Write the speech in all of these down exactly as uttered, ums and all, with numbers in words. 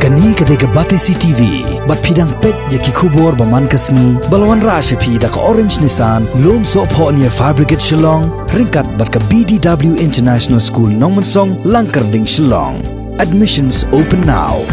Kane ka dei ka Batesi T V, bad phi dang peit ïa ki khubor ba man ka sngi, ba la wanrah sha phi da ka Orange Nissan, Lumsohphoh near Fire Brigade Shillong, ryngkat bad ka B D W International School Nongmensong, Langkyrding, Shillong. Admissions open now.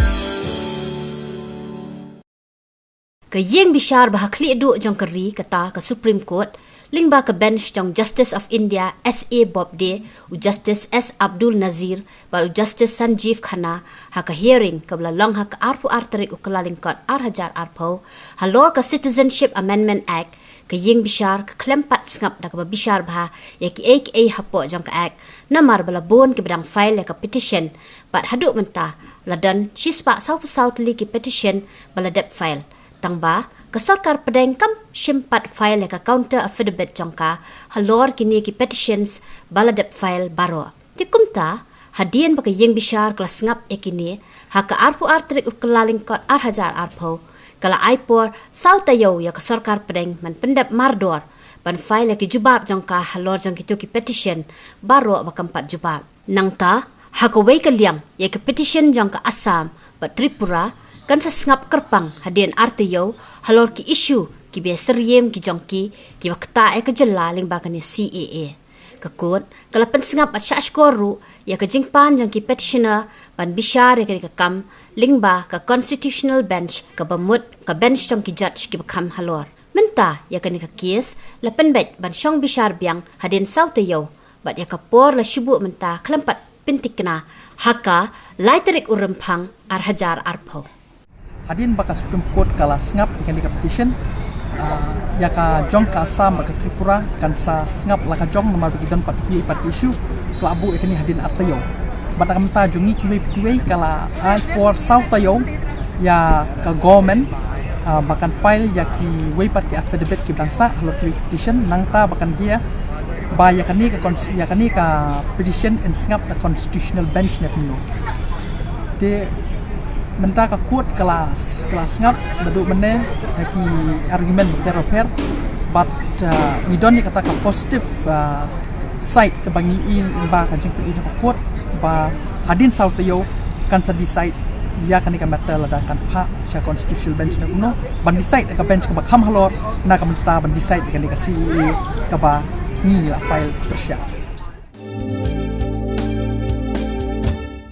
Ka ïing bishar ba ha khlieh duh jong ka ri, kata ka Supreme Court, lyngba ka bench jong Justice of India S A Bobde, u Justice S Abdul Nazir bad u Justice Sanjeev Khanna, ha ka hearing kaba la long ha ka arphew ar tarik u Kyllalyngkot ar hajar arphew, halor ka Citizenship Amendment Act, ka ïing bishar ka khlem pat sngap da kaba bishar bha ïa kiei kiei hapoh jong ka Act, namar ba la bun kiba dang file ïa ka petition, bad haduh mynta la don shispah sawphew saw tylli ki petition ba la dep file. Tangba ka sorkar pdeng kam shym pat file ïa ka counter affidavit jong ka halor kine ki petitions ba la dep file baroh. Te kumta, hadien ba ka ïing bishar ka la sngap ïa kine, ha ka arphew ar tarik u Kyllalyngkot ar hajar arphew, ka la ai por saw taïew ïa ka sorkar pdeng ban pyndep mardor ban file ïa ki jubab jong ka halor jong kito ki petition baroh ba kam pat jubab. Nangta, ha kawei ka liang, ïa ka petition jong ka Assam bad Tripura kan sa sngap kyrpang hadien ar taïew halor ki issue kiba syriem ki jong ki, kiba ktah ïa ka jylla lyngba kane C A A. Ka court ka la pynsngap bad shahshkor ruh ïa ka jingpan jong ki petitioner ban bishar ïa kane ka kam lyngba ka constitutional bench, kaba mut ka bench jong ki judge kiba kham halor. Mynta ïa kane ka case la pynbeit ban shong bishar biang hadien saw taïew, bad ïa ka por la shu buh mynta khlem pat pynthikna ha ka lai tarik u Rymphang ar hajar arphew. Hadien ba ka Supreme Court ka la sngap ïa kane ka petition, ah, ïa ka jong ka Assam bad ka Tripura kan sa sngap la ka jong namar ba ki don pat kiwei pat issue, ka la buh ïa kane hadien ar taïew. Bad na ka bynta jong ngi kiwei kiwei ka la ai por saw taïew ïa ka government, ah, ba kan file ïa kiwei pat ki affidavit kiba dang sah halor kiwei ki petition, nangta ba kan hiar ba ïa kane ka cons-, ïa kane ka petition yn sngap da constitutional bench ne kumno. Te mynta ka court ka la s-, ka la sngap naduh mynne ha ki argument bapher bapher, bad, ah, ngi don ïa kata ka positive, ah, side kaba ngi i lyngba ka jingpyni jong ka court ba hadien saw taïew kan sa decide ïa kane ka matter lada kan phah sha constitutional bench ne kumno, ban decide ïa ka bench kaba kham halor na ka bynta ban decide ïa kane ka C A A kaba ngi la file pyrshah.